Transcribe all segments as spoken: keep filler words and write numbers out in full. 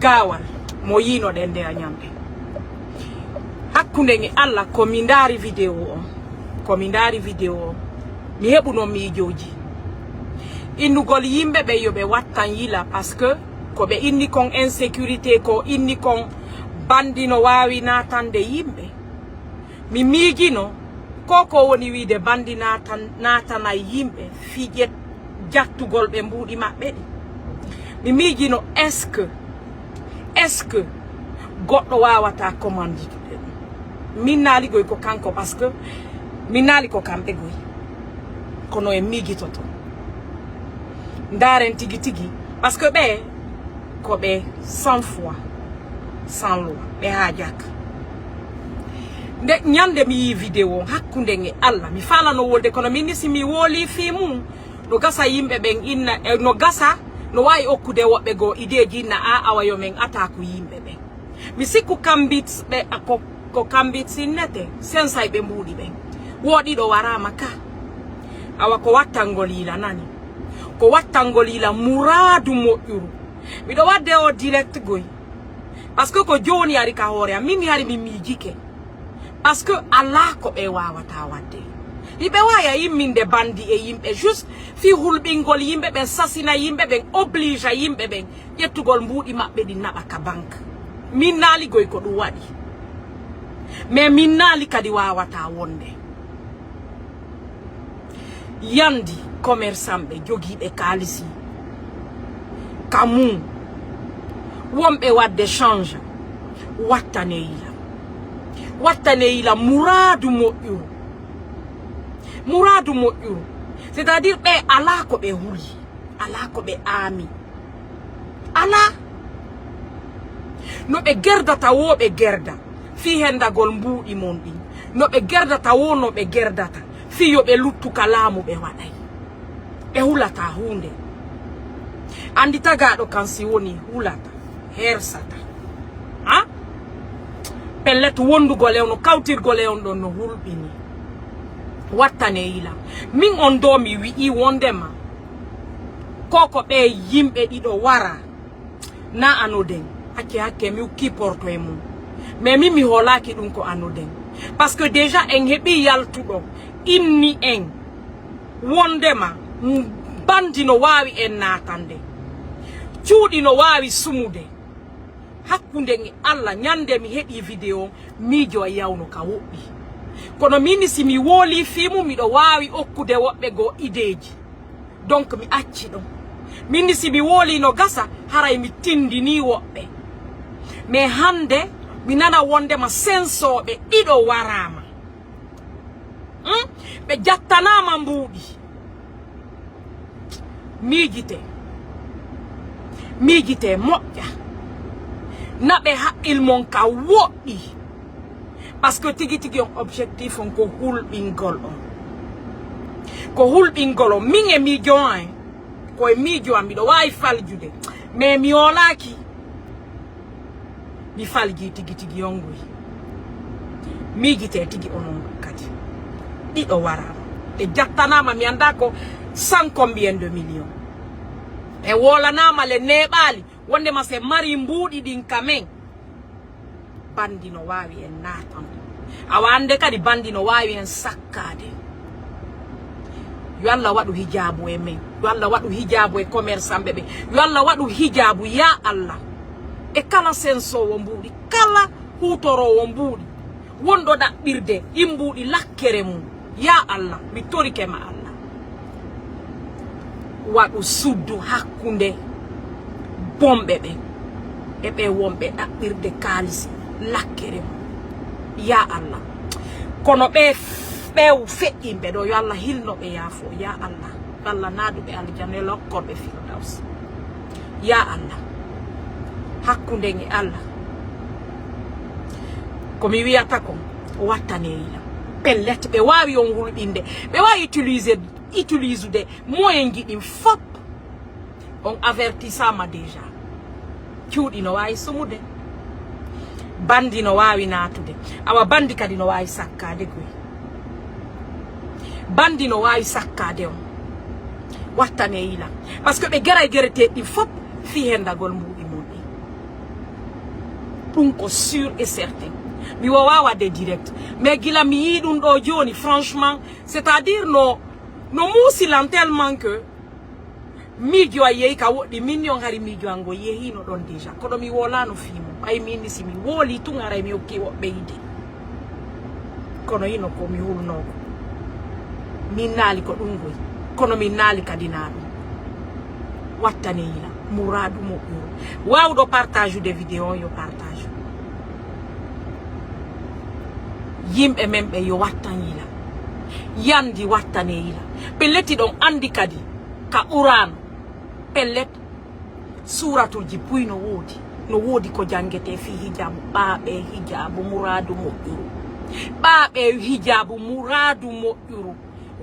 Gaawal mo yiinoɗen nde a ñande. Hakkunde e Allah, ko mi ndaari vidéo on, ko mi ndaari vidéo on, mi heɓuno miijooji. Innugol yimɓe ɓe yo ɓe wattan yila, parce que ko ɓe inni kon insécurité, ko inni kon bandi no waawi naatande yimɓe. Mi miijino ko ko woni wiide bandi naatan, naatanay yimɓe fii ƴet-, jattugol ɓe mbuuɗi maɓɓe ɗi. Mi miijino, est-ce que, est-ce que goɗɗo waawata commanditude ɗum? Min naali goy ko kanko, parce que min naali ko kamɓe goy. Kono en miijitoto. Ndaaren tigi tigi, parce que ɓe ko ɓe sans foi, sans loi, ɓe haajaaka. Nde ñande mi yii vidéo on, hakkunde e Allah, mi faalano wolde, kono min ni si mi wooli fii mum, no gasa yimɓe ɓen inna, eh, no gasa, no waawi okkude woɓɓe goo ideeji inna, a, awa yo men ataaku yimɓe ɓen. Mi sikku kambit ɓe, a, ko, ko kambit sinnete, sensay ɓe mbuuɗi ɓen. Wo ɗiɗo waraama ka. Awa ko wattangol yila nani. Ko wattangol yila muraadu moƴƴuru. Miɗo wadde o direct goy. Parce que ko jooni ari ka hoore am, min mi hari mi miijike. Parce que alaa ko ɓe waawata wadde. Hiɓe waaya imminde bandi e yimɓe, juste fii hulɓingol yimɓe ɓen, sasina yimɓe ɓen, oblige yimɓe ɓen, ƴettugol mbuuɗi maɓɓe ɗi naɓa ka banque. Min naali goy ko ɗum waɗi. Mais min naali kadi waawata wonde. Yandi commerçant ɓe jogiiɓe kaalisi ka mum, wonɓe waɗde change, wattane yila. Wattane yila muraadu moƴƴuru. Muraadu moƴƴuru. C'est-à-dire ɓe alaa ko ɓe huli, alaa ko ɓe aami. Alaa no ɓe gerdata wo ɓe gerda fii hendagol mbuuɗi mon ɗin. No ɓe gerdata wo no ɓe gerdata fii yo ɓe luttu ka laamu ɓe waɗay. Ɓe hulata huunde. Anndi tagaaɗo kan si woni hulata, hersata. Ha? Pellet wondugol e on, no kawtirgol e on ɗon no hulɓini. Wattane yila. Min on ɗoo mi wi'i wondema ko ko ɓe yimɓe ɗiɗo wara. Na anoden. Acce hakke mi ukki porto e mum. Mais min mi hoolaaki ɗum ko anoden. Parce que déjà en heɓi yaltuɗo inni en wondema bandi no waawi en naatande. Cuuɗi no waawi sumude. Hakkunde e Allah, ñande mi heɓi vidéo, miijo a yawno ka woɗɗi. Kono min si mi wooli fii mum, miɗo waawi okkude woɓɓe goo ideeji. Donc mi acci ɗum. Min si mi wooli no gasa, haray mi tindini woɓɓe. Mais hande, mi nana wondema sensooɓe ɗiɗo waraama. Hmm? Ɓe jattanaama mbuuɗi. Miijite. Miijite moƴƴa. Naɓe haqqil mon ka woɗɗi. Parce que tigi tigi on objectif on ko hulɓingol on. Ko hulɓingol on. Min e miijo an, ko e miijo am, miɗo waawi faljude. Mais mi hoolaaki. Mi falji tigi tigi on goy. Miijite tigi onon kadi. Ɗiɗo waraama. Ɓe jattanaama, mi anndaa ko cent combien de millions. Ɓe woolanaama le neeɓaali. Wondema se mari mbuuɗi ɗin ka men. Bandi no waawi en naatan. Awa annde kadi bandi no waawi en sakkaade. Yo Allah waɗu hijaabu e men. Yo Allah waɗu hijaabu e commerçant ɓe ɓe. Yo Allah waɗu hijaabu, ya Allah. E kala sensoowo mbuuɗi, kala huutoroowo mbuuɗi, wonɗo ɗaɓɓirde ɗin mbuuɗi lakkere mum. Ya Allah, mi torike ma Allah. Waɗu suddu hakkunde bonɓe ɓen e ɓe wonɓe ɗaɓɓirde kaalisi lakkere mum. Ya Allah. Kono ɓe f-, ɓe feƴƴinɓe ɗo, yo Allah hilno ɓe yaafo. Ya Allah. Yo Allah naadu ɓe aljanna, yo Allah hokku ɓe firdaws. Ya Allah. Hakkunde e Allah. Ko mi wiyata kon, wattane yila. Pellet, ɓe waawi on hulɓinde. Ɓe waawi utiliser, utiliser de moyen ji ɗin fop. On avertisama déjà. Cuuɗi no waawi sumude. Bandi no waawi naatude. Awa bandi kadi no waawi sakkaade goy. Bandi no waawi sakkaade on. Wattane yila. Parce que ɓe geray gereteeɗi ɗin fop fii hendagol mbuuɗi mum ɗin. Ɗum ko sûr et certain. Mi wawa waɗde direct. Mais gila mi yii ɗum ɗo jooni, franchement, c'est-à-dire no, no muusi lan tellement que miijo a yehi ka woɗɗi, min yon hari miijo an ngo yehino ɗon déjà. Kono mi wolano fii mum. Ɓay min ni si mi woli tun aray mi hokki woɓɓe yide. Kono hino ko mi hulnoko. Min naali ko ɗum goy. Kono min naali kadi na ɗum. Wattane yila. Muraadu moƴƴuru. Waawɗo partage de vidéo on yo partage. Yimɓe men ɓe yo wattan yila. Yandi wattane yila. Pellet hiɗon andi kadi ka Qur'an. Pellet suuratuuji buy no woodi. No woodi ko janngetee fii hijaabu. Ɓaaɓe hijaabu muraadu moƴƴuru. Ɓaaɓe hijaabu muraadu moƴƴuru.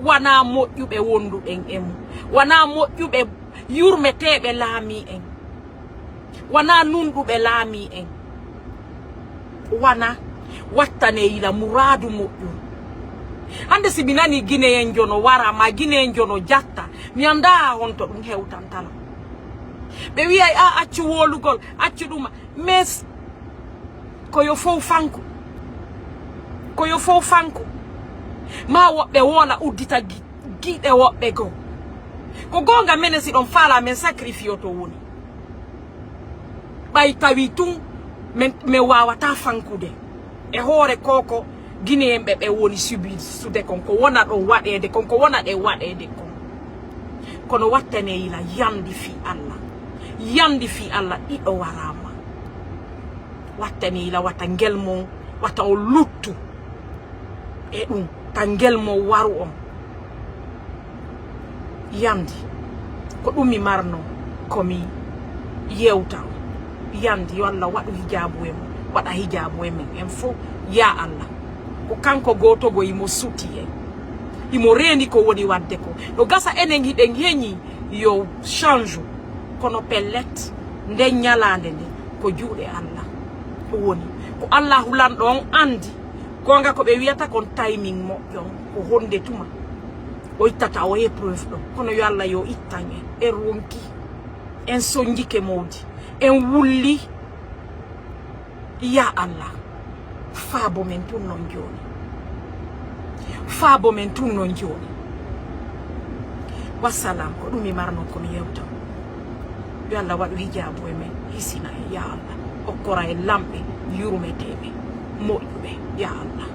Wanaa moƴƴuɓe wonduɗen e mum. Wanaa moƴƴuɓe yurmeteeɓe laamii en. Wanaa nunɗuɓe laamii en. Wanaa wattane yila muraadu moƴƴuru. Hannde si mi nanii Gineyenjo no wara, ma Gineyenjo no jatta, mi anndaa haa honto ɗum hewtantano. Ɓe wi'ay, "A, accu wolugol, accu ɗuma." Mais ko yo fow fanku. Ko yo fow fanku. Ma woɓɓe wola uddita gi-, giiɗe woɓɓe goo. Ko goonga menen si ɗon faala men sacrifice to woni. Ɓay tawi tun men, men waawata fankude. E hoore koko Gineyen ɓe ɓe woni subisude kon, ko wona ɗon waɗeede kon, ko wona ɗe waɗeede kon. Kono wattane yila yandi fii Alla. Yandi fii Alla ɗiɗo waraama. Wattane yila wata ngel mon, wata on luttu. E ɗum, tan ngel mo waru on. Yandi, ko ɗum mi marno, ko mi yewta on. Yandi, yo Allah waɗu hijaabu e mo, waɗa hijaabu e men en fof. Ya Allah, ko kanko gooto go imo suti en. Imo reeni ko woni waɗde ko. No gasa enen hiɗen heñi yo change, kono pellet, nden ñalaande nde, ko juuɗe Allah woni. Ko Allahu lanɗo on andi. Goonga ko ɓe wiyata kon timing moƴƴo on, ko honde tuma o ittata o épreuve ɗo. Kono yo Allah yo ittan en. En ronki. En sonjike mowdi. En wulli. Ya Allah. Faabo men tun non jooni. Faabo men tun non jooni. Wassalam, ko ɗum mi marno ko mi yewta. Yo Allah waɗu hijaabu e men, hisina en, ya Allah. Okkora en lamɓe, yurmeteeɓe, moƴƴuɓe, ya Allah.